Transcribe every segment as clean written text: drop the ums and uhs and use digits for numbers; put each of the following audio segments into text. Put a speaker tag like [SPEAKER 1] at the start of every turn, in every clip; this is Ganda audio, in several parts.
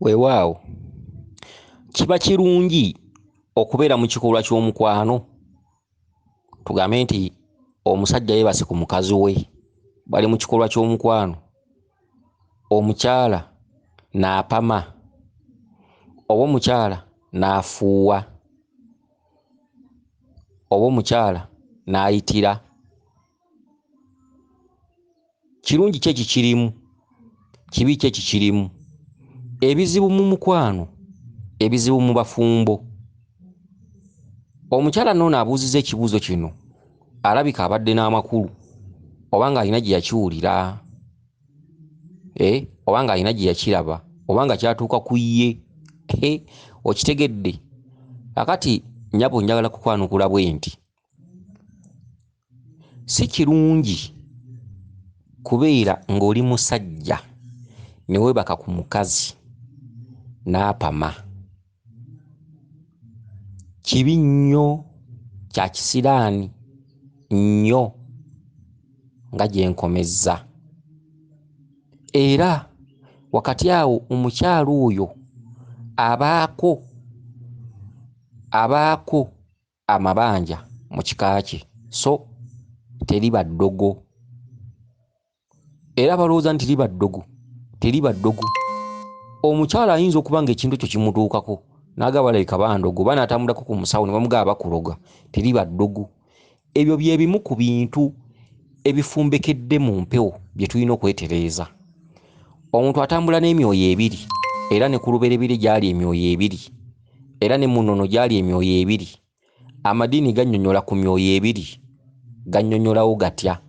[SPEAKER 1] Weewaawo kiba kirungi okubeera mu kikolwa ky'omukwano, tugambe nti omusajja yeebase ku mukazi we, bali mu kikolwa ky'omukwano, omukyala n'apama oba omukyala n'afuuwa oba omukyala n'ayitira. Kirungi ki ekikirimu? Kibi ki ekikirimu? Ebizibu mu mukwano, ebizibu mu bafumbo. Omukyala n'ono abuuzizza ekibuuzo kino alabika abadde n'amakulu oba ng'alina gye yakiwulira, oba ng'alina gye yakiraba oba nga kyatuuka ku ye. Okitegedde? Kaakati nnyabo njagala kukwanukula bwe nti. Si kirungi kubeera ng'oli musajja ne weebaka ku mukazi n'apama. Kibi nnyo, kya kisiraani nnyo nga gye nkomezza. Era wakati awo omukyala oyo abaako amabanja mu kika kye, so teriba ddogo. Era balowooza nti liba ddogo, teriba ddogo. Omukyala ayinza okuba ng'ekintu ekyo kimutuukako n'agamba balabika bandoga oba n'atambulako ku musawo ne bamugamba bakuloga, teriba ddogo. Ebyo bye bimu ku bintu ebifumbekedde mu mpewo bye tulina okwetereeza. Omuntu atambula n'emyoyo ebiri, era ne ku lubereberye gyali emyoyo ebiri, era ne mu nnono gyali emyoyo ebiri. Amadiini gannyonnyola ku myoyo ebiri, gannyonnyolawo gatya?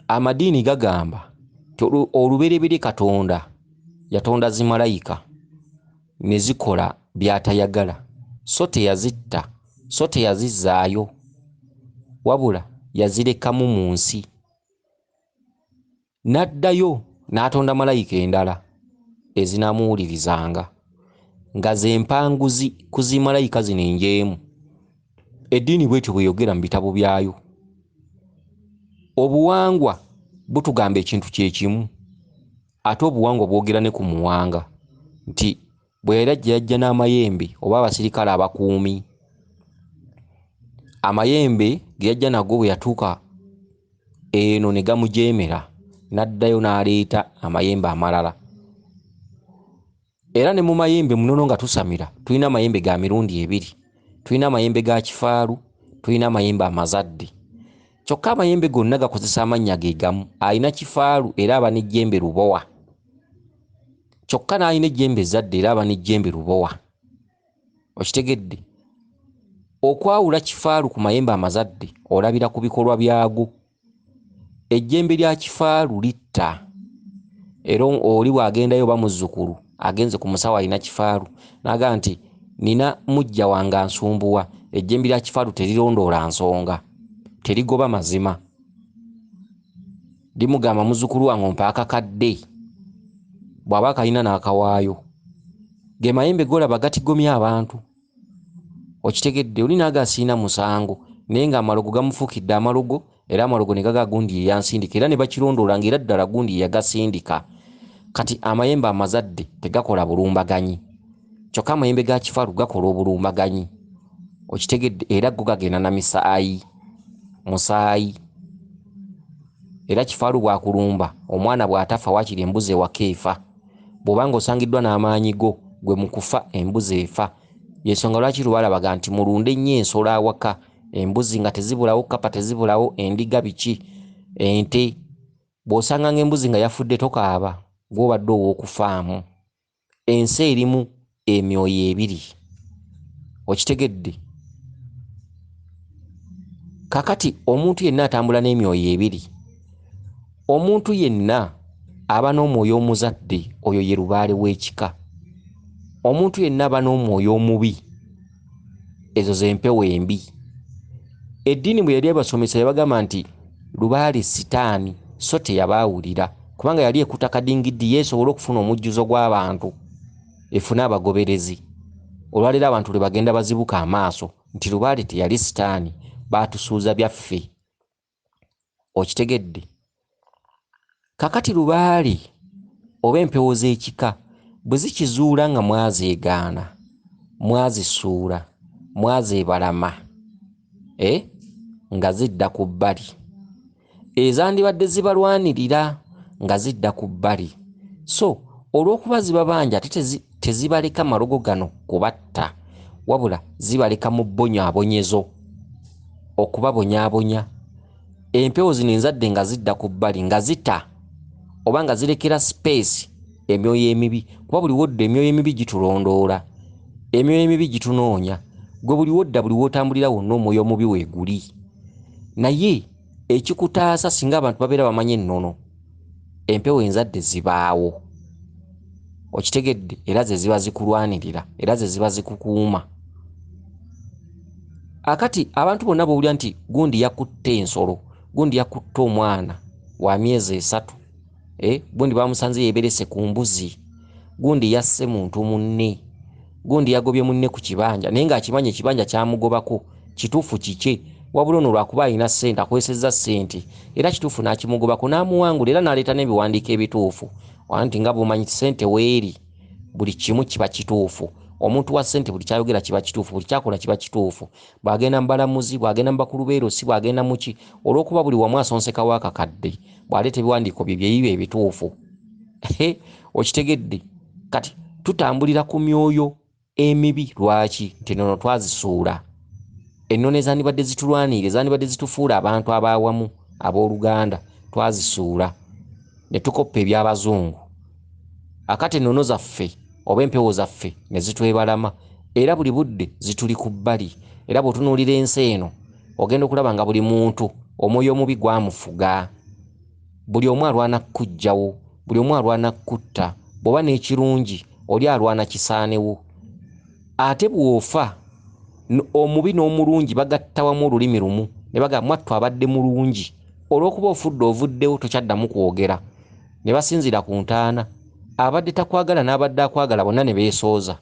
[SPEAKER 1] Amadiini gagamba nti olubereberye Katonda yatonda zimalayika ne zikola by'atayagala, so teyazitta, so teyazizzaayo, wabula yazirekamu mu nsi. N'addayo n'atonda malayika endala ezinaamuwulirizanga, nga ze mpanguzi ku zimalayika zino enjeemu. Eddiini bw'etyo bw'eyogera mu bitabo byayo. Obuwangwa butugamba ekintu kye kimu, ate obuwangwa bwogera ne ku muwanga nti bwe yali ajja yajja n'amayembe oba abasirikale abakuumi. Amayembe ge yajja nago bwe yatuuka eno ne gamujeemera, n'addayo n'aleeta amayembe amalala. Era ne mu mayembe munono nga tusamira tulina amayembe ga mirundi ebiri. Tulina amayembe ga kifaalu, tulina amayembe amazadde. Kyokka amayembe gonna gakozesa amannya ge gamu. Alina kifaalu era aba n'ejjembe lubowa. Kyokka n'alina ejjembe ezzadde era aba n'ejjembe lubowa. Okitegedde? Okwawula kifaalu ku mayembe amazadde olabira ku bikolwa byago. Ejjembe lya kifaalu litta, era oli bw'agendayo oba muzzukulu agenze ku musawo alina kifaalu n'agamba nti nina muggya wange ansumbuwa, ejjembe lya kifaalu terirondoola nsonga, terigoba mazima. Limugamba muzzukulu wange ompa akakadde, bw'aba akalina n'akawaayo. Ge mayembe g'olaba gatigomya abantu. Okitegedde? Oli n'agamba sirina musango, naye ng'amalogo gamufuukidde amalogo, era amalogo ne gagaa gundi ye yansindika, era ne bakirondoola ng'era ddala gundi ye yagasindika. Kati amayembe amazadde tegakola bulumbaganyi, kyokka amayembe ga kifalu gakola obulumbaganyi. Okitegedde? Era go gagenda na misaayi, musaayi. Era kifaalu bw'akulumba, omwana bw'atafa waakiri embuzi ewaka efa. Bw'oba ng'osangiddwa n'amaanyi go, gwe mu kufa embuzi efa. Y'ensonga lwaki Lubaale abagamba nti mulunde nnyo ensolo awaka, embuzi nga tezibulawo, kkapa tezibulawo, endiga biki, ente. Bw'osanganga embuzi nga yafudde tokaaba, gw'obadde ow'okufaamu. Ensi erimu emyoyo ebiri. Okitegedde? Kakati omuntu yenna atambula n'emyoyo ebiri, omuntu yenna aba n'omwoyo omuzadde, oyo ye lubaale w'ekika. Omuntu yenna aba n'omwoyo omubi, ezo z'empewo embi. Eddiini bwe yali ebasomesa yabagamba nti lubaale sitaani, so teyabaawulira, kubanga yali ekuta kadingiddi ye esobole okufuna omujjuzo gw'abantu, efune abagoberezi. Olwaleero abantu lwe bagenda bazibuka amaaso nti lubaale teyali sitaani, baatusuuza byaffe. Okitegedde? Kakati lubaale oba empewo z'ekika Bwe zikizuula nga mwazeegaana, mwazisuula, mwazeebalama, nga zidda ku bbali. Ezandibadde zibalwanirira nga zidda ku bbali. So olw'okuba zibabanja ate tezibaleka malogo gano kubatta, wabula zibaleka mu bbonyaabonyezo, okubabonyaabonya. Empewo zino enzadde nga zidda ku bbali nga zita oba nga zirekera space emyoyo emibi, kuba buli wodda emyoyo emibi gitulondoola, emyoyo emibi gitunoonya. Gwe buli wodda, buli wotambulira wonna omwoyo omubi weeguli. Naye ekikutaasa singa abantu babeera bamanyi ennono, empewo enzadde zibaawo, okitegedde, era ze ziba zikulwanirira, era ze ziba zikukuuma. Akati abantu bonna bw'owulira nti gundi yakutte ensolo, gundi yakutte omwana wa myezi 3, gundi bamusanze yeeberese ku mbuzi, gundi yasse muntu munne, gundi yagobye munne ku kibanja, naye ng'akimanyi ekibanja kyamugobako kituufu kikye, wabula ono lwakuba alina ssente akozesezza ssente, era kituufu n'akimugobako n'amuwangula, era n'aleeta n'ebiwandiiko ebituufu. Anti nga bw'omanyi ssente weeri, buli kimu kiba kituufu. Omuntu wa ssente buli kyayogera kiba kituufu, buli kyakola kiba kituufu. Bw'agenda mu balamuzi, bw'agenda mu bakulu b'erosi, bw'agenda mu ki, olw'okuba buli wamu asonsekawo akakadde, bw'aleeta ebiwandiiko bye byeyiba ebituufu. Okitegedde? Kati tutambulira ku myoyo emibi. Lwaki? Nti ennono twazisuula. Ennono ezandibadde zitulwanirira, ezandibadde zitufuula abantu ab'awamu, abooluganda, twazisuula ne tukoppa eby'abazungu. Akati ennono zaffe oba empewo zaffe ne zitwebalama, era buli budde zituli ku bbali. Era bw'otunuulira ensi eno ogenda okulaba nga buli muntu omwoyo omubi gwamufuga. Buli omu alwana kukuggyawo, buli omu alwana kukutta. Bw'oba n'ekirungi oli alwana kisaanewo. Ate bw'ofa omubi n'omulungi bagatta wamu olulimi lumu ne bagamba mwattu abadde mulungi, olw'okuba ofudde ovuddewo tokyaddamu kwogera. Ne basinziira ku ntaana, abadde takwagala n'abadde akwagala bonna ne beesooza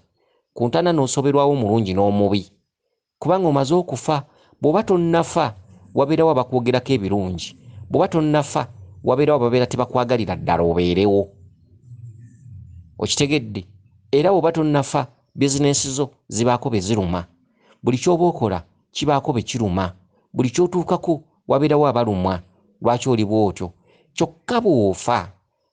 [SPEAKER 1] ku ntaana, n'osoberwawo omulungi n'omubi, kubanga omaze okufa. Bw'oba tonnafa wabeerawo abakwogerako ebirungi, bw'oba tonnafa wabeerawo ababeera tebakwagalira ddala obeerewo, okitegedde. Era bw'oba tonnafa bizinensi zo zibaako be ziruma, buli ky'oba okola kibaako be kiruma, buli ky'otuukako wabeerawo abalumwa lwaki oli bw'otyo. Kyokka bw'ofa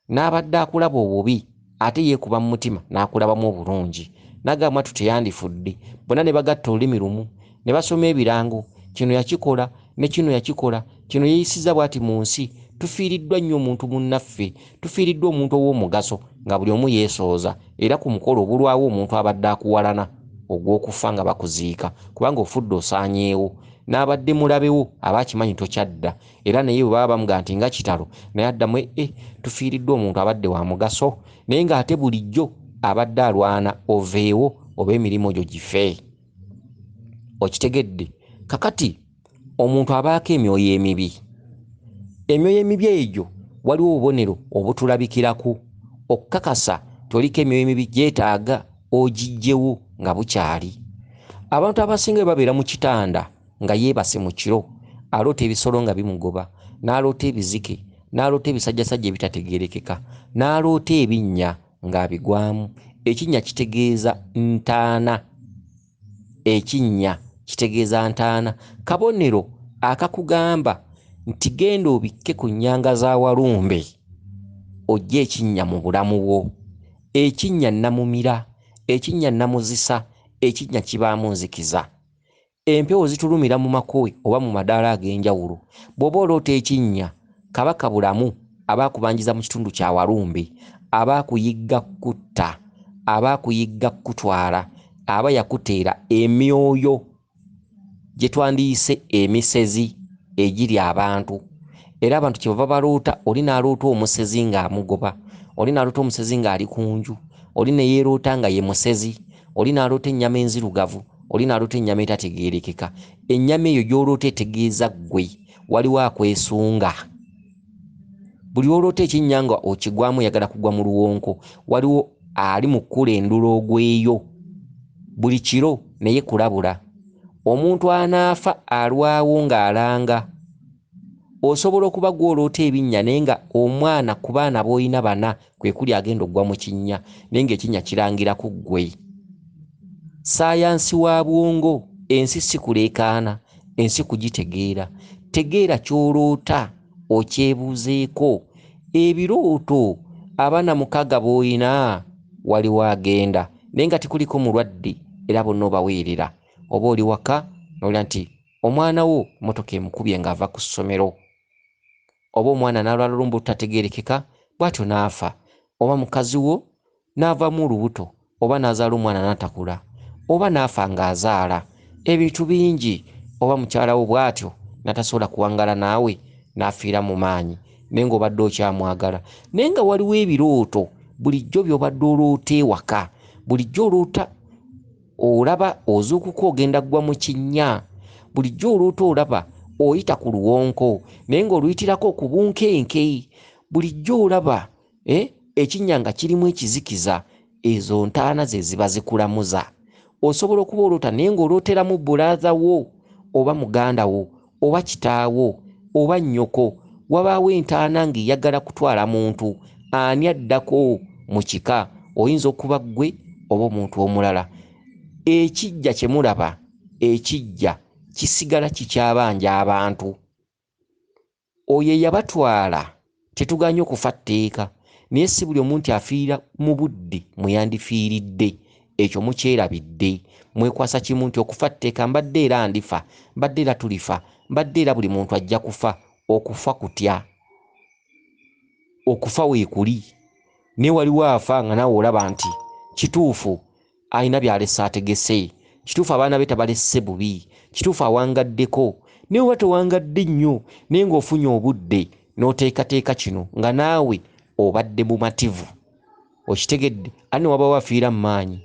[SPEAKER 1] n'abadde akulaba obubi ate yeekuba mu mutima n'akulabamu obulungi, n'agamba mwattu teyandifudde. Bonna ne bagatta olulimi lumu ne basoma ebirango, kino yakikola ne kino yakikola, kino yeeyisizza bw'ati mu nsi, tufiiriddwa nnyo omuntu munnaffe, tufiiriddwa omuntu ow'omugaso, nga buli omu yeesooza. Era ku mukolo obulwawo omuntu abadde akuwalana ogw'okufa nga bakuziika, kubanga ofudde osaanyeewo. N'abadde mulabewo aba akimanyi tokyadda, era naye bwe baba bamugamba nti nga kitalo, naye addamu tufiiriddwa omuntu abadde wa mugaso, naye ng'ate bulijjo abadde alwana oveewo oba emirimu gyo gife. Okitegedde? Kakati omuntu abaako emyoyo emibi. Emyoyo emibi egyo waliwo obubonero obutulabikirako okukakasa toliko emyoyo emibi, gyetaaga ogiggyewo nga bukyali. Abantu abasinga bwe babeera mu kitanda nga yeebase mu kiro, aloota ebisolo nga bimugoba, n'aloota ebizike, n'aloota ebisajjasajja ebitategeerekeka, n'aloota ebinnya ng'abigwamu. Ekinnya kitegeeza ntaana. Ekinnya kitegeeza ntaana. Kabonero akakugamba nti genda obikke ku nnyanga za Walumbe ojje ekinnya mu bulamu bwo. Ekinnya nnamumira, ekinnya nnamuzisa, ekinnya kibaamu nzikiza. Empewo zitulumira mu makowe oba mu madaala ag'enjawulo. Bw'oba oloota ekinnya, Kabaka Bulamu aba akubanjiza mu kitundu kya Walumbe, aba akuyigga kutta, aba akuyigga kutwala, aba yakuteera emyoyo gye twandiyise emisezi egiri abantu. Era abantu kye bava baloota, oli n'aloota omusezi ng'amugoba, oli n'aloota omusezi ng'ali ku nju, oli ne yeeroota nga ye musezi, oli n'aloota ennyama enzirugavu, oli n'aloota ennyama etategeerekeka. Ennyama eyo gy'oloota etegeeza ggwe, waliwo akwesunga. Buli lw'oloota ekinnya nga okigwamu oyagala kugwa mu luwonko, waliwo ali mu kkulendula ogweyo buli kiro naye kulabula. Omuntu anaafa alwawo ng'alanga. Osobola okuba gw'oloota ebinnya naye nga omwana ku baana b'olina bana kwe kuli agenda okugwa mu kinnya, naye ng'ekinnya kirangira ku ggwe. Ssaayansi wa bwongo, ensi si kuleekaana, ensi kugitegeera. Tegeera ky'oloota okyebuuzeeko. Ebirooto abaana mukaaga b'olina waliwo agenda naye nga tekuliko mulwadde era bonna obaweerera. Oba oli waka n'owulira nti omwana wo mmotoka emukubye ng'ava ku ssomero, oba omwana n'alwala olumbe olutategeerekeka bw'atyo n'afa, oba mukazi wo n'avaamu olubuto, oba n'azaala omwana n'atakula, oba n'afa ng'azaala. Ebintu bingi, oba mukyala wo bw'atyo n'atasobola kuwangaala naawe n'afiira mu maanyi naye ng'obadde okyamwagala. Naye nga waliwo ebirooto bulijjo by'obadde oloota ewaka, bulijjo oloota olaba ozuukuka ogenda ggwa mu kinnya, bulijjo oloota olaba oyita ku luwonko naye ng'oluyitirako ku bunkenke, bulijjo olaba ekinnya nga kirimu ekizikiza, ezo ntaana ze ziba zikulamuza. Osobola okuba oloota naye ng'olooteramu bbulaaza wo oba muganda wo oba kitaawo oba nnyoko. Wabaawo entaana ng'eyagala kutwala muntu, ani addako mu kika? Oyinza okuba ggwe oba omuntu omulala. Ekijja kye mulaba, ekijja kisigala kikyabanja abantu. Oyo eyabatwala tetuganye okufa tteeka, naye si buli omu nti afiira mu budde mwe yandifiiridde. Ekyo mukyerabidde. Mwekwasa kimu nti okufa tteeka, mbadde era ndifa, mbadde era tulifa, mbadde era buli muntu ajja kufa. Okufa kutya? Okufa weekuli. Naye waliwo afa nga naawe olaba nti kituufu alina by'alese ategese, kituufu abaana be tabalese bubi, kituufu awangaddeko. Naye oba towangadde nnyo naye ng'ofunye obudde n'oteekateeka kino nga naawe obadde mumativu, okitegedde. Ate ne wabaawo afiira mu maanyi,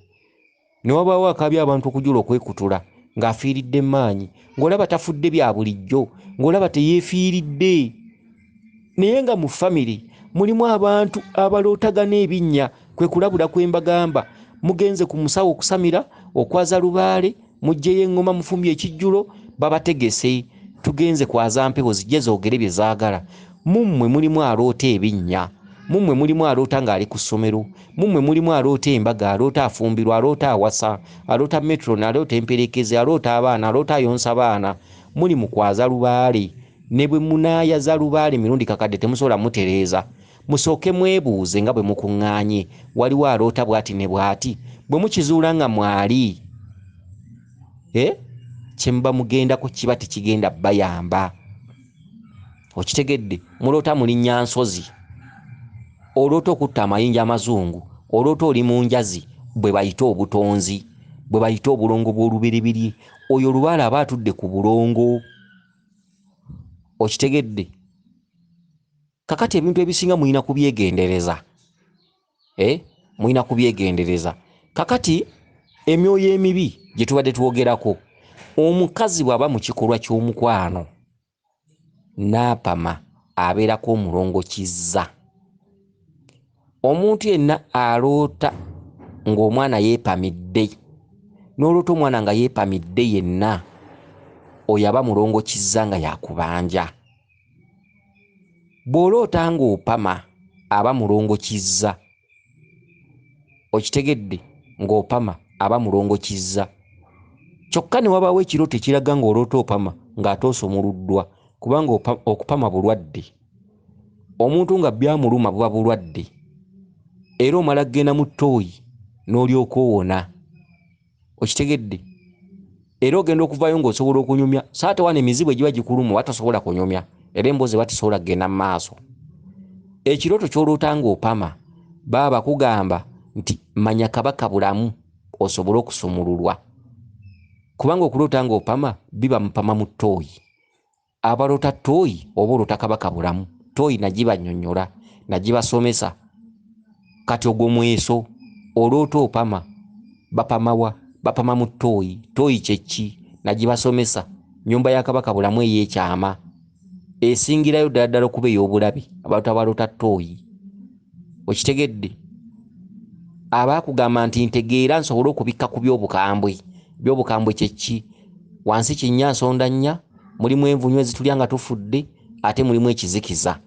[SPEAKER 1] ne wabaawo akaabya abantu okujula okwekutula ng'afiiridde mu maanyi, ng'olaba tafudde bya bulijjo, ng'olaba teyeefiiridde. Naye nga mu famire mulimu abantu abalootagana ebinnya. Kwe kulabula kwe mbagamba, mugenze ku musawo okusamira, okwaza lubaale, muggyeyo eŋŋoma mufumbye ekijjulo, babategese, tugenze kwaza mpewo zijje zoogere bye zaagala. Mu mmwe mulimu aloota ebinnya, mu mmwe mulimu aloota ng'ali ku ssomero, mu mmwe mulimu aloota embaga, aloota afumbirwa, aloota awasa, aloota metron, aloota emperekeze, aloota abaana, aloota ayonsa baana. Muli mu kwaza lubaale, ne bwe munaayaza lubaale mirundi kakadde temusobola mutereeza. Musooke mwebuuze nga bwe mukuŋŋaanye, waliwo aloota bw'ati ne bw'ati. Bwe mukizuula nga mwali, kye muba mugendako kiba tekigenda bayamba. Okitegedde? Muloota mulinnya nsozi, oloota okutta amayinja amazungu, oloota oli mu njazi, bwe bayita obutonzi, bwe bayita obulongo bw'olubereberye. Oyo lubaale aba atudde ku bulongo. Okitegedde? Kakati ebintu ebisinga mulina kubyegendereza. Mulina kubyegendereza. Kakati emyoyo emibi gye tubadde twogerako, omukazi bw'aba mu kikolwa ky'omukwano n'apama abeerako omulongo kizza. Omuntu yenna aloota ng'omwana yeepamidde, n'oloota omwana nga yeepamidde yenna, oyo aba mulongo kizza nga yakubanja. Bw'oloota ng'opama aba mulongo kizza. Okitegedde? Ng'opama aba mulongo kizza. Kyokka ne wabaawo ekirooto ekiraga ng'oloota opama ng'ate osumuluddwa, kubanga okupama bulwadde. Omuntu nga byamuluma buba bulwadde, era omala kugenda mu ttooyi n'olyoka owona. Okitegedde? Era ogenda okuvaayo ng'osobola okunyumya. Saate wano emizibu egiba gikuluma oba tosobola kunyumya, era emboozi eba tesobola kugenda mu maaso. Ekirooto ky'oloota ng'opama, baba bakugamba nti manya Kabaka bulamu osobole okusumululwa. Kubanga okuloota ng'opama biba mupama mu ttooyi. Abaloota ttooyi oba oloota Kabaka bulamu, ttooyi nagibannyonnyola, nagibasomesa. Kati ogwo mweso, oloota opama, bapamawa, bapama mu ttooyi. Ttooyi kye ki? Nagibasomesa. Nnyumba ya Kabaka bulamu ey'ekyama esingirayo ddala ddala okuba ey'obulabe, abantu abaloota ttooyi. Okitegedde? Abaakugamba nti ntegeera nsobole okubikka ku by'obukambwe. By'obukambwe kye ki? Wansi kinnya nsonda nnya, mulimu envunyu ezitulya nga tufudde, ate mulimu ekizikiza.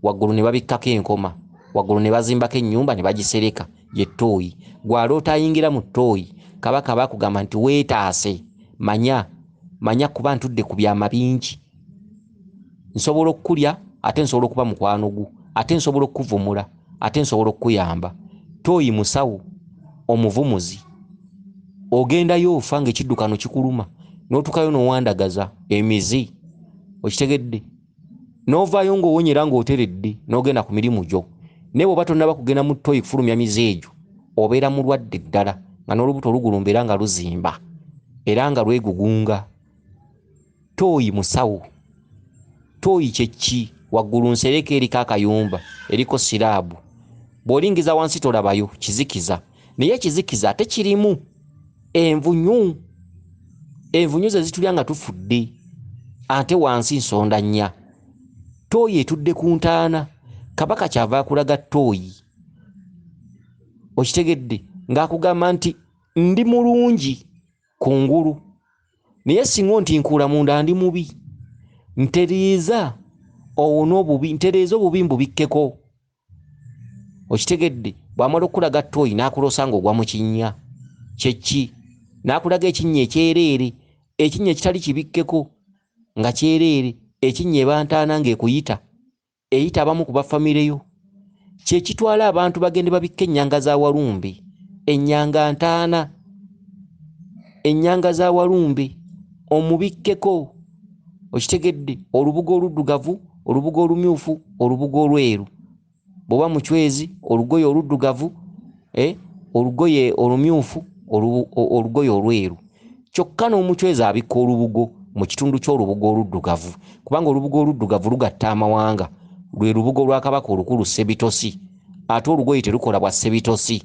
[SPEAKER 1] Waggulu ne babikkako enkoma, waggulu ne bazimbako ennyumba ne bagisereka, ye ttooyi. Gw'aloota ayingira mu ttooyi, Kabaka bakugamba nti weetaase, manya, manya kuba ntudde ku byama bingi. Nsobola okukulya, ate nsobola okuba mukwano gwo, ate nsobola okukuvumula, ate nsobola okukuyamba. Ttooyi musawo omuvumuzi. Ogendayo ofa ng'ekiddukano kikuluma, n'otuukayo n'owandagaza emizi, okitegedde? N'ovaayo ng'owonye era ng'oteredde, n'ogenda ku mirimu gyo. Naye bw'oba tonnaba kugenda mu ttooyi kufulumya mizi egyo, obeera mulwadde ddala, nga n'olubuto lugulumba era nga luzimba, era nga lwegugunga. Ttooyi musawo. Ttooyi kye ki? Waggulu nsereko eriko akayumba, eriko siraabu. Bw'olingiza wansi tolabayo, kizikiza. Naye ekizikiza ate kirimu envunyu. Envunyu ze zitulya nga tufudde. Ate wansi nsonda nnya. Ttooyi etudde ku ntaana. Kabaka kyava akulaga ttooyi. Okitegedde? Ng'akugamba nti ndi mulungi kungulu, naye singa ontinkuula munda ndi mubi. Ntereeza owone obubi, ntereeza obubi mbubikkeko. Okitegedde? Bw'amala okukulaga ttooyi n'akuloosa ng'ogwa mu kinnya. Kye ki? N'akulaga ekinnya ekyereere, ekinnya ekitali kibikkeko nga kyereere, ekinnya eba ntaana ng'ekuyita, eyita abamu ku bafamire yo. Kye kitwala abantu bagende babikke ennyanga za Walumbe. Ennyanga ntaana, ennyanga za Walumbe omubikkeko. Okitegedde? Olubugo oluddugavu, olubugo olumyufu, olubugo olweru. Bw'oba muchwezi, olugoye oluddugavu, olugoye olumyufu, olugoye olweru. Kyokka n'omuchwezi abikka olubugo mu kitundu ky'olubugo oluddugavu, kubanga olubugo oluddugavu lugatta amawanga. Lwe lubugo lwa Kabaka olukulu Ssebitosi, ate olugoye terukola bwa Ssebitosi.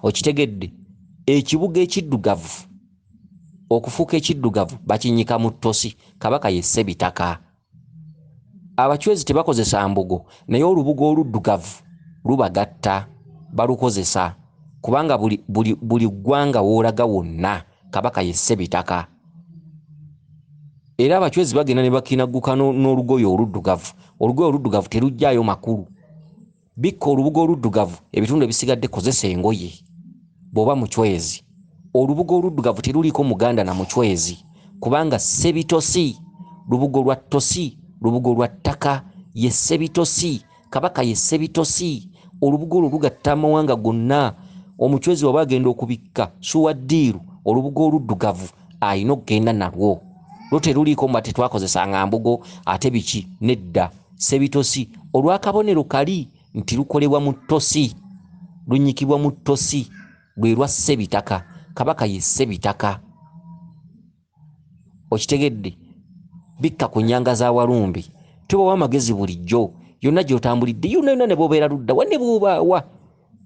[SPEAKER 1] Okitegedde? Ekibuga ekiddugavu okufuuka ekiddugavu bakinnyika mu ttosi. Kabaka ye Ssebitaka. Abachwezi tebakozesa mbugo, naye olubugo oluddugavu lubagatta, balukozesa kubanga buli ggwanga w'olaga wonna Kabaka ye Ssebitaka. Era abachwezi bagenda ne bakinagguka n'olugoye oluddugavu. Olugoye oluddugavu terujjaayo makulu. Bikka olubugo oluddugavu, ebitundu ebisigadde kozesa engoye. Bw'oba muchwezi, olubugo oluddugavu teruliiko muganda na muchwezi, kubanga Ssebitosi lubugo lwa ttosi, lubugo lwa ttaka. Ye Ssebitosi, Kabaka ye Ssebitosi. Olubugo olwo lugatta amawanga gonna. Omuchwezi bw'aba agenda okubikka suwaddiiru, olubugo oluddugavu alina okugenda nalwo. Lwo teruliiko mba tetwakozesanga mbugo ate biki, nedda. Ssebitosi olw'akabonero kali nti lukolebwa mu ttosi, lunnyikibwa mu ttosi, lwe lwa Ssebitaka. Kabaka ye Ssebitaka. Okitegedde? Bikka ku nnyanga za Walumbe. Tubawa amagezi bulijjo, yonna gy'otambulidde, yonna yonna ne bw'obeera ludda wa ne bw'obaawa,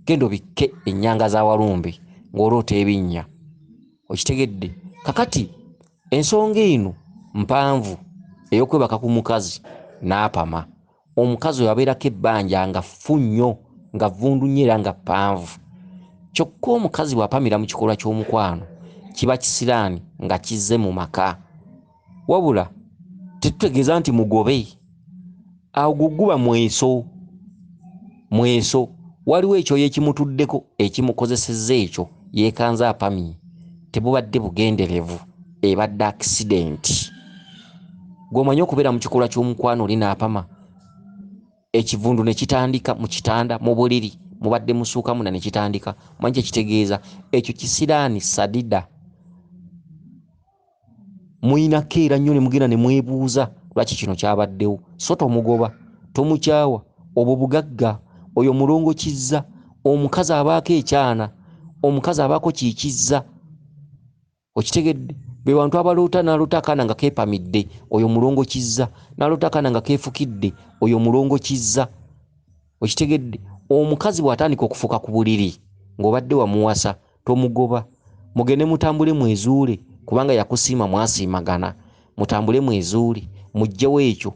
[SPEAKER 1] genda obikke ennyanga za Walumbe ng'oloota ebinnya. Okitegedde? Kakati ensonga eno mpanvu ey'okwebaka ku mukazi n'apama. Omukazi oyo abeerako ebbanja nga ffu nnyo, nga vvundu nnyo era nga ppanvu. Kyokka omukazi bw'apamira mu kikolwa ky'omukwano kiba kisiraani nga kizze mu maka. Wabula tetutegeeza nti mugobe. Awo guguba mweso. Mweso. Waliwo ekyoyo ekimutuddeko ekimukozesezza ekyo, yeekanze apamye. Tebubadde bugenderevu, ebadde accident. Gw'omanyi okubeera mu kikolwa ky'omukwano oli n'apama, ekivundu ne kitandika mu kitanda, mu buliri, mubadde musuukamu na ne kitandika. Omanyi kye kitegeeza? Ekyo kisiraani sadida. Muyina keera nnyo ne mugenda ne mwebuuza lwaki kino kyabaddewo. So tomugoba, tomukyawa, obwo bugagga, oyo mulongo kizza, omukazi abaako ekyana, omukazi abaako kikizza. Okitegedde? Be bantu abaloota n'aloota akaana nga keepamidde, oyo mulongo kizza, n'aloota akaana nga keefukidde, oyo mulongo kizza. Okitegedde? Omukazi bw'atandika okufuka ku buliri ng'obadde wamuwasa, tomugoba. Mugende mutambule mwezuule, kubanga yakusiima mwasiimagana. Mutambule mwezuule, muggyewo ekyo,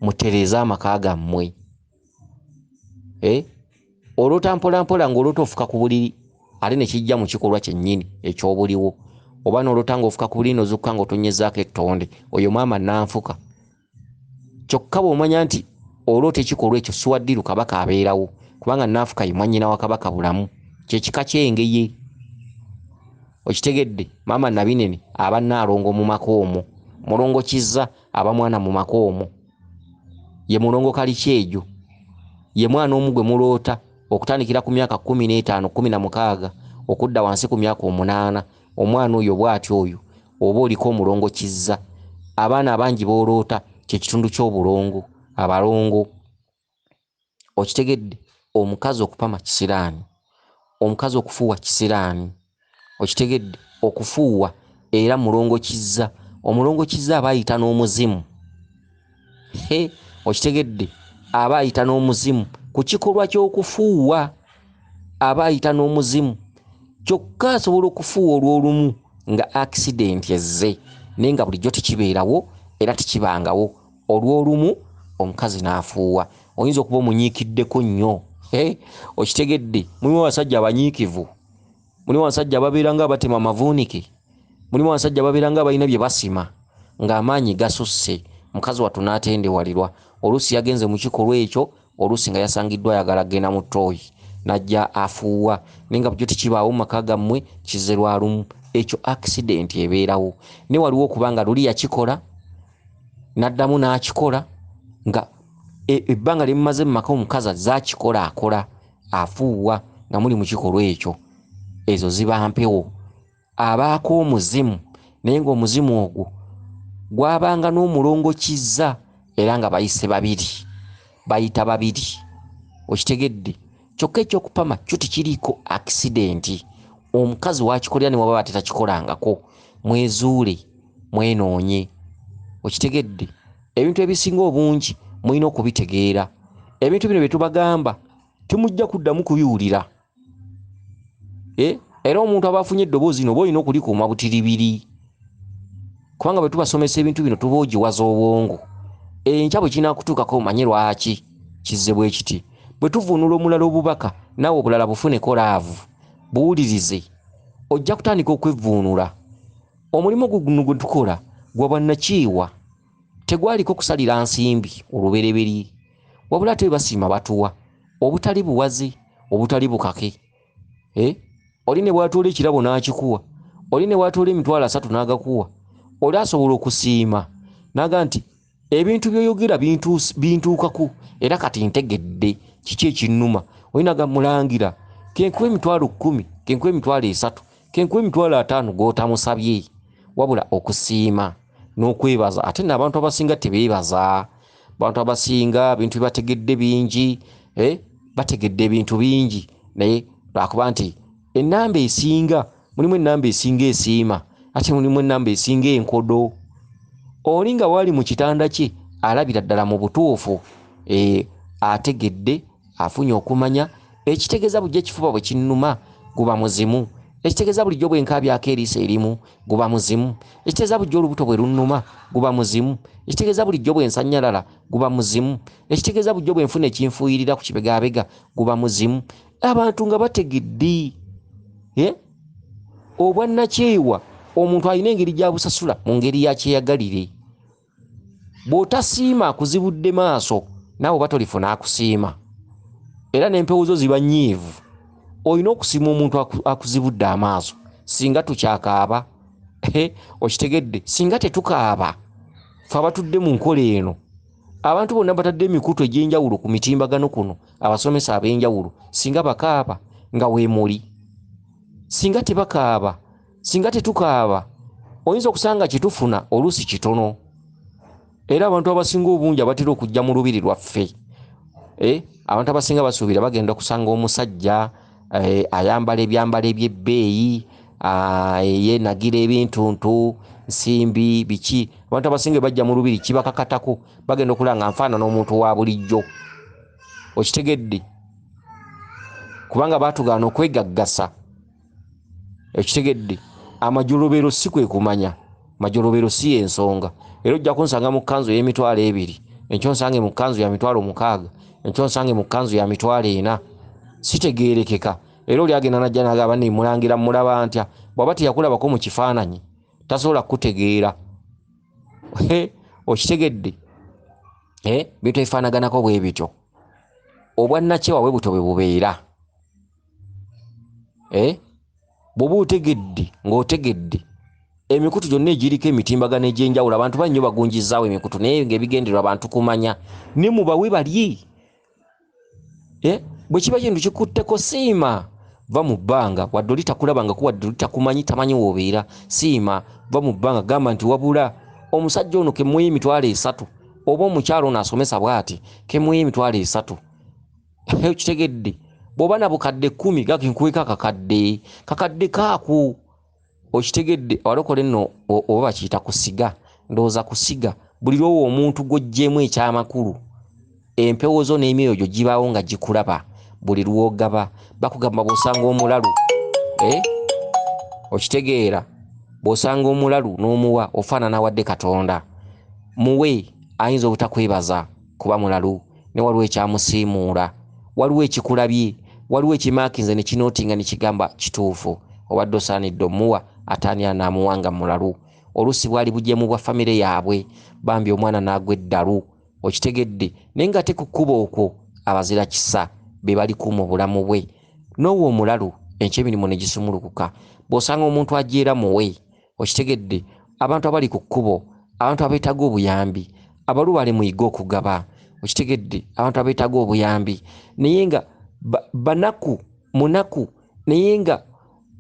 [SPEAKER 1] mutereeze amaka gammwe. Oloota mpola mpola ng'oloota ofuka ku buliri, ate ne kijja mu kikolwa kyennyini eky'obuliwo. Oba n'oloota ng'ofuka ku buliri n'ozukka ng'otonnyezaako ettonde, oyo maama nanfuka. Kyokka bw'omanya nti oloota ekikolwa ekyo siwaddiru, Kabaka abeerawo, kubanga Naafuka ye mwannyina wa Kabaka Bulamu, kyekika ky'engeye. Okitegedde? Maama Nabinene aba Nnaalongo mu maka omwo, Mulongo Kizza aba mwana mu maka omwo, ye Mulongo Kalikyejo, ye mwana omu gwe muloota okutandikira ku myaka 15, 16 okudda wansi ku myaka 8. Omwana oyo bw'atyo oyo oba oliko Omulongo Kizza. Abaana abangi b'oloota kyekitundu ky'obulongo, abalongo. Okitegedde? Omukazi okupama kisiraani, omukazi okufuuwa kisiraani. Okitegedde? Okufuuwa era Mulongo Kizza. Omulongo Kizza aba ayita n'omuzimu. Okitegedde? Aba ayita n'omuzimu ku kikolwa ky'okufuuwa, aba ayita n'omuzimu. Kyokka asobola okufuuwa olw'olumu nga accident ezze, naye nga bulijjo tekibeerawo era tekibangawo. Olw'olumu omukazi n'afuuwa, oyinza okuba omunyiikiddeko nnyo. Okitegedde? Mulimu abasajja abanyiikivu, mulimu abasajja ababeera nga batema amavuunike, mulimu abasajja ababeera nga balina bye basima ng'amaanyi gasusse. Mukazi wattu n'atendewalirwa, oluusi yagenze mu kikolwa ekyo, oluusi nga yasangiddwa ayagala kugenda mu ttooyi n'ajja afuuwa, naye nga bulijjo tekibaawo mu maka gammwe, kizze lwa lumu. Ekyo accident ebeerawo. Naye waliwo okuba nga luli yakikola n'addamu n'akikola, nga ebbanga lye mumaze mu maka omukazi azze akikola, akola, afuuwa nga muli mu kikolwa ekyo. Ezo ziba mpewo. Abaako omuzimu, naye ng'omuzimu ogwo gwabanga n'Omulongo Kizza, era nga bayise babiri, bayita babiri. Okitegedde? Kyokka ekyokupama kyo tekiriiko accident. Omukazi wakikolera ne waba tetakikolangako. Mwezuule, mwenoonye. Okitegedde? Ebintu ebisinga obungi mulina okubitegeera. Ebintu bino bye tubagamba temujja kuddamu kubiwulira. Era omuntu aba afunye eddoboozi lino oba olina okulikuuma butiribiri, kubanga bwe tubasomesa ebintu bino tuba ogiwaza obwongo. Enkya bwe kinaakutuukako omanye lwaki kizze bwe kiti. Bwe tuvuunula omulala obubaka, naawe obulala bufuneko laavu, buwulirize, ojja kutandika okwevvuunula. Omulimu guno gwe tukola gwa bwannakyewa, tegwaliko kusalira nsimbi olubereberye, wabula ate basiima batuwa obutali buwaze, obutali bukake. Oli ne bw'atoola ekirabo n'akikuwa, oli ne bw'atoola emitwalo 3 n'agakuwa, oli asobola okusiima n'aga nti ebintu by'oyogera bintuukako era kati ntegedde kiki ekinnuma. Oli n'agamba mulangira kenkuwa emitwalo 10, kenkuwa emitwalo 3, kenkuwa emitwalo 5 g'otamusabye. Wabula okusiima n'okwebaza. Ate nno abantu abasinga tebeebaza. Abantu abasinga bintu byebategedde bingi, bategedde ebintu bingi, naye lwakuba nti ennamba esinga, mulimu ennamba esinga esiima, ate mulimu ennamba esinga enkodo. Oli nga wali mu kitanda kye alabira ddala mu butuufu, ategedde, afunye okumanya. Ekitegeeza bulijjo ekifuba bwe kinnuma guba muzimu, ekitegeeza bulijjo bwe nkaabyako eriiso erimu guba muzimu, ekitegeeza bulijjo olubuto bwe lunnuma guba muzimu, ekitegeeza bulijjo bwe nsannyalala guba muzimu, ekitegeeza bulijjo bwe nfuna ekinfuuyirira ku kibegaabega guba muzimu. Abantu nga bategedde. Obwannakyewa omuntu alina engeri gy'abusasula mu ngeri ya kyeyagalire. Bw'otasiima akuzibudde maaso, naawe oba tolifuna akusiima, era n'empewo zo ziba nnyiivu. Olina okusiima omuntu akuzibudde amaaso. Singa tukyakaaba, okitegedde? Singa tetukaaba, ffe abatudde mu nkola eno, abantu bonna batadde emikutu egy'enjawulo ku mitimbagano kuno, abasomesa ab'enjawulo, singa bakaaba nga weemuli. Singa tebakaaba, singa tetukaaba, oyinza okusanga kyetufuna oluusi kitono. Era abantu abasinga obungi abatera okujja mu lubiri lwaffe, abantu abasinga basuubira bagenda kusanga omusajja ayambala ebyambalo eby'ebbeeyi, yeenagira ebintuntu, nsimbi, biki. Abantu abasinga bajja mu lubiri kibakakatako, bagenda okulaba nga nfaanana omuntu wa bulijjo. Okitegedde? Kubanga baatugaana okwegaggasa. Okitegedde? Amajolobero si kwe kumanya, majolobero si y'ensonga. Era ojja kunsanga mu kkanzu ey'emitwalo 2, enkyo nsange mu kkanzu ya mitwalo 6, enkyo nsange mu kkanzu ya mitwalo 4. Sitegeerekeka. Era oli agenda n'ajja n'agamba nti mulangira mulaba ntya, bw'aba teyakulabako mu kifaananyi tasobola kukutegeera. Okitegedde? Bintu ebifaanaganako bwe bityo. Obwannakyewa bwe butyo bwe bubeera. Bw'oba otegedde ng'otegedde emikutu gyonna egiriko emitimbagano egy'enjawulo, abantu bannyo bagunjizaawo emikutu naye ng'ebigendererwa abantu kumanya ne mubawe balye. Bwe kiba kintu kikutteko siima, va mu bbanga, wadde oli takulabangako, wadde oli takumanyi, tamanyi w'obeera, siima, va mu bbanga, gamba nti wabula omusajja ono kemuwa 30,000 oba omukyala ono asomesa bw'ati kemuwa 30,000. Okitegedde? Bw'oba na bukadde 10 gaki nkuweeko akakadde, kakadde kaako. Okitegedde? Abalokole nno oba bakiyita kusiga, ndowooza kusiga. Buli lw'owa omuntu gw'oggyeemu ekyamakulu, empewo zo n'emyoyo gyo gibaawo nga gikulaba buli lw'ogaba. Bakugamba bw'osanga omulalu, okitegeera, bw'osanga omulalu n'omuwa ofaanana wadde Katonda. Muwe, ayinza obutakwebaza kuba mulalu, ne waliwo ekyamusiimuula, waliwo ekikulabye, waliwo ekimaakinze ne kinootinga ne kigamba kituufu, obadde osaanidde omuwa, ate ani anaamuwa nga mulalu. Oluusi bwali bujeemu bwa famire yaabwe, bambi omwana n'agwa eddalu. Okitegedde? Naye ng'ate ku kkubo okwo abazira kisa be balikuuma obulamu bwe. N'owa omulalu enkya emirimu ne gisumulukuka. Bw'osanga omuntu ajeera muwe. Okitegedde? Abantu abali ku kkubo, abantu abeetaaga obuyambi, abalubaale muyige okugaba. Okitegedde? Abantu abeetaaga obuyambi naye nga banaku, munaku, naye nga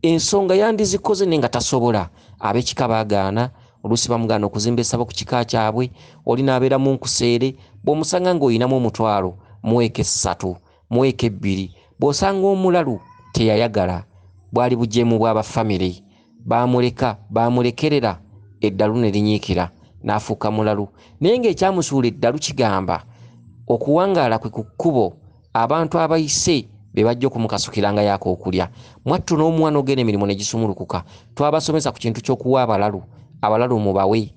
[SPEAKER 1] ensonga yandizikoze naye nga tasobola. Ab'ekika baagaana, oluusi bamugaana okuzimba essabo ku kika kyabwe, oli n'abeera mu nkuseere. Bw'omusanga ng'olinamu 500, muweeko 3, muweeko 2. Bw'osanga omulalu teyayagala, bwali bujeemu bw'abafamire, baamuleka, baamulekerera, eddalu ne linyiikira, n'afuuka mulalu. Naye ng'ekyamusuula eddalu kigamba okuwangaala kwe ku kkubo, abantu abayise be bajja okumukasukiranga ak'okulya. Mwattu n'omuwa n'ogenda emirimu ne gisumulukuka. Twabasomesa ku kintu ky'okuwa abalalu, abalalu mubawe.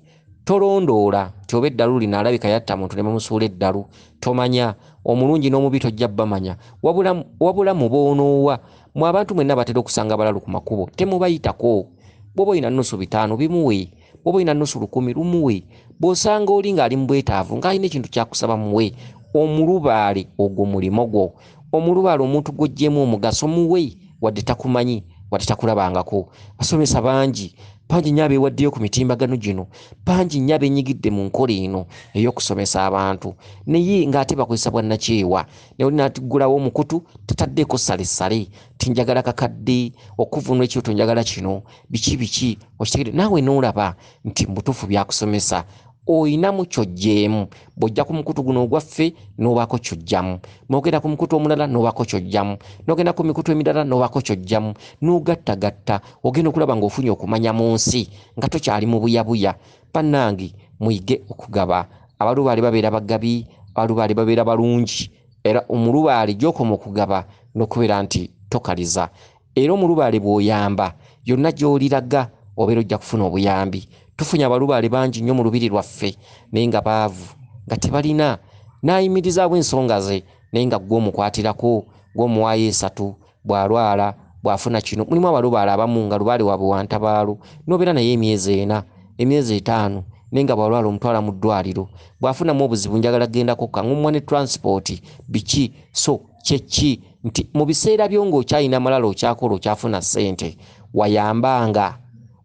[SPEAKER 1] Tolondoola nti oba eddalu lino alabika yatta muntu ne bamusuula eddalu. Tomanya, omulungi n'omubi tojja bamanya. Wabula muboonoowa. Mwe abantu mwenna batera okusanga abalalu ku makubo, temubayitako. Bw'oba olina 500 bimuwe, bw'oba olina 1,000 lumuwe. Bw'osanga oli ng'ali mu bwetaavu ng'alina ekintu kyakusaba muwe. Omulubaale ogwo mulimo gwo. Omulubaale omuntu gw'oggyeemu omugaso muwe, wadde takumanyi, wadde takulabangako. Basomesa bangi, bangi nnyo abeewaddeyo ku mitimbagano gino, bangi nnyo abeenyigidde mu nkola eno ey'okusomesa abantu, naye ng'ate bakozesa bwannakyewa. Naye oli n'atuggulawo omukutu tataddeeko ssalessale, ti njagala kakadde, okuvunula ekirooto njagala kino, biki biki. Okitegedde? Naawe n'olaba nti mu butuufu byakusomesa oyinamu ky'oggyeemu. Bw'ojja ku mukutu guno ogwaffe n'obaako ky'oggyamu, n'ogenda ku mukutu omulala n'obaako ky'oggyamu, n'ogenda ku mikutu emirala n'obaako ky'oggyamu, n'ogattagatta, ogenda okulaba ng'ofunye okumanya mu nsi nga tokyali mu buyabuya. Bannange muyige okugaba. Abalubaale babeera bagabi, abalubaale babeera balungi, era omulubaale gy'okoma okugaba n'okubeera nti tokaliza. Era omulubaale bw'oyamba yonna gy'oliraga obeera ojja kufuna obuyambi. Tufunye abalubaale bangi nnyo mu lubiri lwaffe naye nga baavu, nga tebalina, n'ayimirizaawo ensonga ze naye nga ggwe omukwatirako, ggwe omuwaayo 3, bw'alwala, bw'afuna kino. Mulimu abalubaale abamu nga lubaale waabwe wa ntabaalo, n'obeera naye emyezi 4, emyezi 5, naye nga bw'alwala omutwala mu ddwaliro, bw'afunamu obuzibu njagala kugendako kang'omuwa ne transport, biki. So kye ki nti mu biseera byo ng'okyalina amalala, okyakola, okyafuna ssente, wayambanga,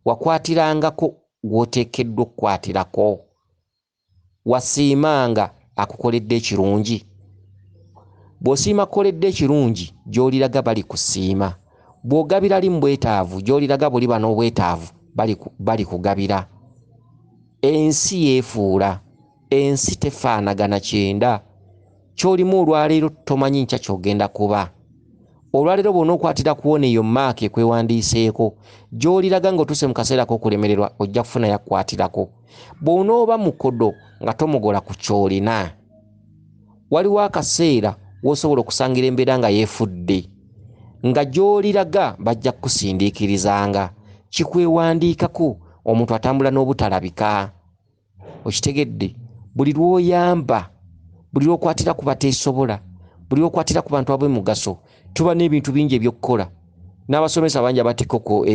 [SPEAKER 1] wakwatirangako gw'oteekeddwa okukwatirako, wasiimanga akukoledde ekirungi. Bw'osiima akukoledde ekirungi, gy'oliraga bali kusiima. Bw'ogabira ali mu bwetaavu, gy'oliraga buliba n'obwetaavu, bali kugabira. Ensi yeefuula, ensi tefaanagana kyenda. Ky'olimu olwaleero tomanyi nkya ky'ogenda kuba. Olwaleero bw'onookwatira ku wona eyo maaka ekwewandiiseeko, gy'oliraga ng'otuuse mu kaseera k'okulemererwa ojja kufuna yakukwatirako. Bw'onooba mukodo nga tomugola ku ky'olina, waliwo akaseera w'osobola okusangira embeera nga yeefudde, nga gy'oliraga bajja kukusindiikirizanga. Kikwewandiikako omuntu atambula n'obutalabika. Okitegedde? Buli lw'oyamba, buli lw'okwatira ku bateesobola, buli lw'okwatira ku bantu ab'omugaso, tuba n'ebintu bingi eby'okukola. N'abasomesa bangi abatikko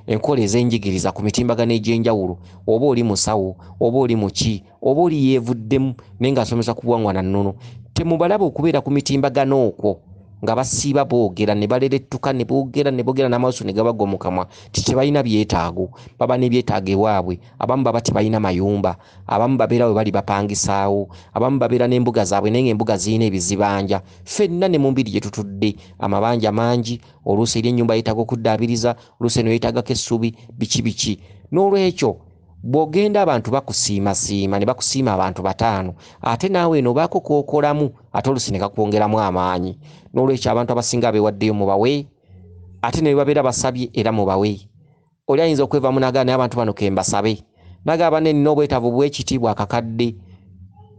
[SPEAKER 1] enkola ez'enjigiriza ku mitimbagano egy'enjawulo, oba oli musawo, oba oli muki, oba oli yeevuddemu naye ng'asomesa ku buwangwa na nnono, temubalaba okubeera ku mitimbagano okwo nga basiiba boogera ne balerettuka ne boogera ne boogera n'amaaso ne gabagwa mu kamwa ti tebalina byetaago. Baba n'ebyetaago ewaabwe, abamu baba tebalina mayumba, abamu babeera we bali bapangisaawo, abamu babeera n'embuga zaabwe naye ng'embuga zirina ebizibanja. Ffenna ne mu mbiri gye tutudde amabanja mangi, oluusi eri ennyumba yeetaaga okuddaabiriza, oluusi eno yeetaagako essubi, biki biki. N'olwekyo bw'ogenda abantu bakusiimasiima ne bakusiima abantu 5, ate naawe eno obaako k'okolamu ate oluusi ne kakwongeramu amaanyi. N'olwekyo abantu abasinga abeewaddeyo mubawe, ate ne babeera basabye era mubawe. Oli ayinza okwevaamu n'agamba naye abantu bano ke mbasabe, n'agamba banne nnina obwetaavu bw'ekitiibwa akakadde,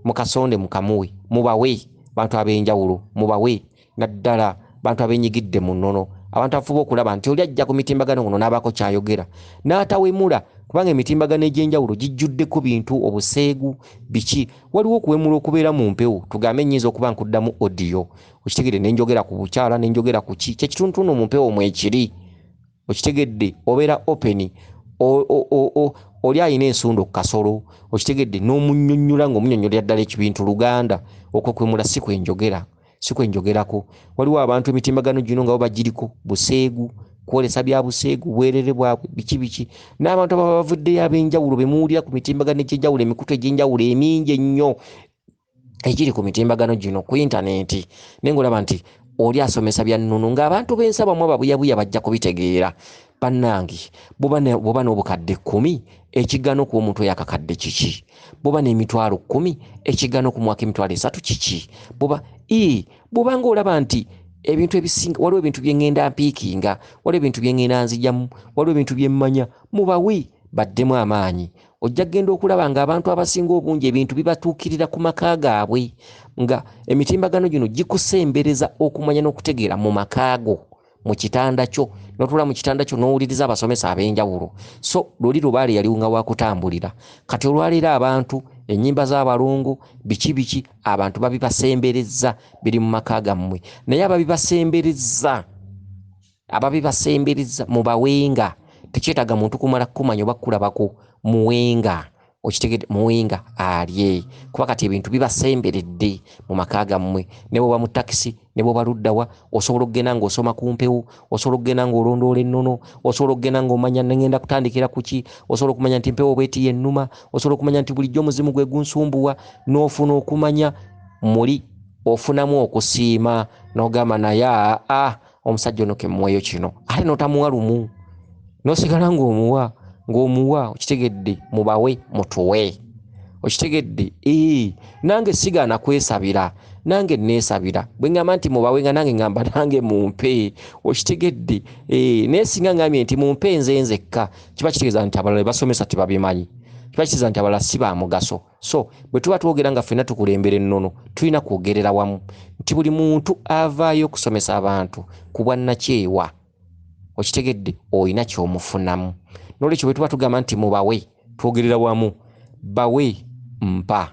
[SPEAKER 1] mukasonde mukamuwe. Mubawe bantu ab'enjawulo, mubawe naddala bantu abeenyigidde mu nnono, abantu abafuba okulaba nti oli ajja ku mitimbagano guno n'abaako ky'ayogera n'atawemula, kubanga emitimbagano egy'enjawulo gijjuddeko bintu, obuseegu, biki. Waliwo okuwemula okubeera mu mpewo, tugambe nnyinza okuba nkuddamu audio, okitegedde, ne njogera ku bukyala, ne njogera ku ki, kye kitundutundu mu mpewo mwekiri, okitegedde, obeera open, oli alina ensundo ku kasolo, okitegedde, n'omunnyonnyola ng'omunnyonnyolera ddala ekibintu Luganda. Okwo kwemula si kwenjogera, si kwenjogerako. Waliwo abantu emitimbagano gino nga bo bagiriko buseegu, kwolesa bya buseegu, bwerere bwabwe, biki biki. N'abantu ababa bavuddeyo ab'enjawulo be muwulira ku mitimbagano egy'enjawulo, emikutu egy'enjawulo emingi ennyo egiri ku mitimbagano gino ku intaneti, naye ng'olaba nti oli asomesa bya nnono ng'abantu b'ensi abamu ababuyabuya bajja kubitegeera. Bannange, bw'oba n'obukadde 10, ekigaana okuwa omuntu oyo akakadde kiki? Bw'oba n'emitwalo 10, ekigaana okumuwaako emitwalo 3 kiki? Bw'oba ng'olaba nti ebintu ebisinga, waliwo ebintu bye ŋŋenda mpiikinga, waliwo ebintu bye ŋŋenda nzijamu, waliwo ebintu bye mmanya, mubawe baddemu amaanyi. Ojja kugenda okulaba ng'abantu abasinga obungi ebintu bibatuukirira ku maka gaabwe, nga emitimbagano gino gikusembereza okumanya n'okutegeera mu maka go, mu kitanda kyo, n'otuula mu kitanda kyo n'owuliriza abasomesa ab'enjawulo. So luli lubaale yali nga wakutambulira. Kati olwaleero abantu ennyimba z'abalongo biki biki abantu babibasembereza, biri mu maka gammwe. Naye ababibasembereza mubawenga. Tekyetaaga muntu kumala kukumanya oba kukulabako, muwenga. Okitegedde, muwenga alye, kuba kati ebintu bibasemberedde mu maka gammwe. Ne bw'oba mu takisi, ne bw'oba luddawa, osobola okugenda ng'osoma ku mpewo, osobola okugenda ng'olondoola ennono, osobola okugenda ng'omanya ngenda kutandikira ku ki, osobola okumanya nti mpewo bw'eti y'ennuma, osobola okumanya nti bulijjo omuzimu gwe gunsumbuwa, n'ofuna okumanya muli ofunamu okusiima n'ogamba naye aa omusajja ono ke mmuweeyo kino, ate n'otamuwa lumu, n'osigala ng'omuwa, ng'omuwa. Okitegedde, mubawe mutuwe. Okitegedde, nange sigaana kwesabira, nange neesabira. Bwe ŋŋamba nti mubawe nga nange ŋŋamba nange mumpe. Okitegedde, naye singa ŋŋambye nti mumpe nze nzekka, kiba kitegeeza nti abalala be basomesa tebabimanyi, kiba kitegeeza nti abalala si ba mugaso. So bwe tuba twogera nga ffenna tukulembera ennono, tulina kwogerera wamu nti buli muntu avaayo okusomesa abantu ku bwannakyewa, okitegedde, olina ky'omufunamu. N'olwekyo bwe tuba tugamba nti mubawe, twogerera wamu, bawe mpa,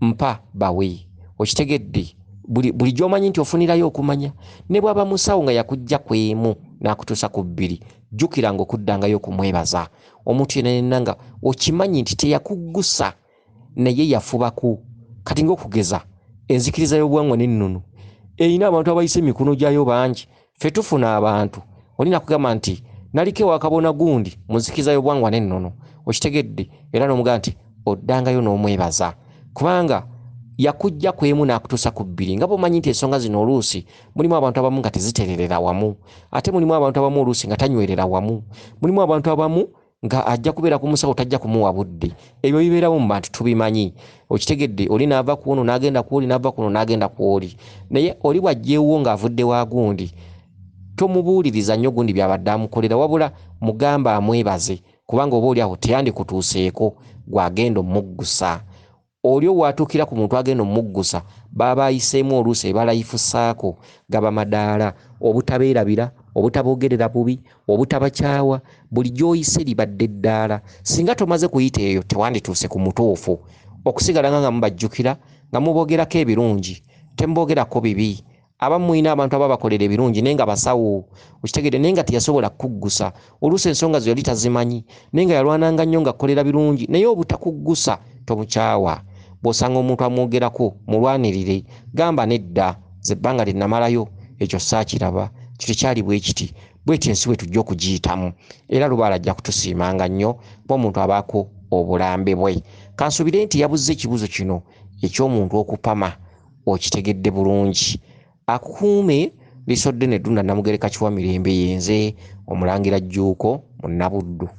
[SPEAKER 1] mpa bawe. Okitegedde, buli gy'omanyi nti ofunirayo okumanya, ne bw'aba musawo nga yakujja ku emu n'akutuusa ku 2, jjukiranga okuddangayo okumwebaza. Omuntu yenna yenna nga okimanyi nti teyakuggusa naye yafubako. Kati ng'okugeza enzikiriza y'obuwangwa n'ennono erina abantu abayise emikono gyayo bangi. Ffe tufuna abantu, olina kugamba nti naliko ewa kabona gundi mu nzikiriza y'obuwangwa n'ennono, okitegedde, era n'omugamba nti oddangayo n'omwebaza, kubanga yakujja ku emu n'akutuusa ku 2. Nga bw'omanyi nti ensonga zino oluusi mulimu abantu abamu nga tezitererera wamu, ate mulimu abantu abamu oluusi nga tanywerera wamu, mulimu abantu abamu nga ajja kubeera ku musawo tajja kumuwa budde. Ebyo bibeerawo mu bantu tubimanyi. Okitegedde, oli n'ava ku ono n'agenda ku oli, n'ava ku ono n'agenda ku oli. Naye oli bw'ajja ewuwo ng'avudde wa gundi, tomubuuliriza nnyo gundi by'abadde amukolera, wabula mugamba amwebaze, kubanga oba oli awo teyandikutuuseeko gw'agenda omuggusa. Oli owatuukira ku muntu agenda omuggusa, baba ayiseemu oluusi ebalayifusaako gaba madaala, obutabeerabira, obutaboogerera bubi, obutabakyawa, buli gy'oyise libadde ddaala. Singa tomaze kuyita eyo tewandituuse ku mutuufu. Okusigala nga mubajjukira, nga muboogerako ebirungi, temuboogerako bibi. Abamu mulina abantu ababakolera ebirungi naye nga basawo, okitegedde, naye nga teyasobola kukuggusa. Oluusi ensonga zo yali tazimanyi, naye nga yalwananga nnyo ng'akukolera birungi, naye obutakuggusa tomukyawa. Bw'osanga omuntu amwogerako mulwanirire, gamba nedda, nze ebbanga lye namalayo ekyo saakiraba, ekyo tekyali bwe kiti. Bw'etyo ensi bwe tujja okugiyitamu. Era lubaale ajja kutusiimanga nnyo kuba omuntu abaako obulambe bwe. Kansuubire nti yabuzza ekibuuzo kino eky'omuntu okupama okitegedde bulungi. Akukuume Liisoddene Ddunda Namugereka Kiwamirembe yenze Omulangira Jjuuko Munnabuddu.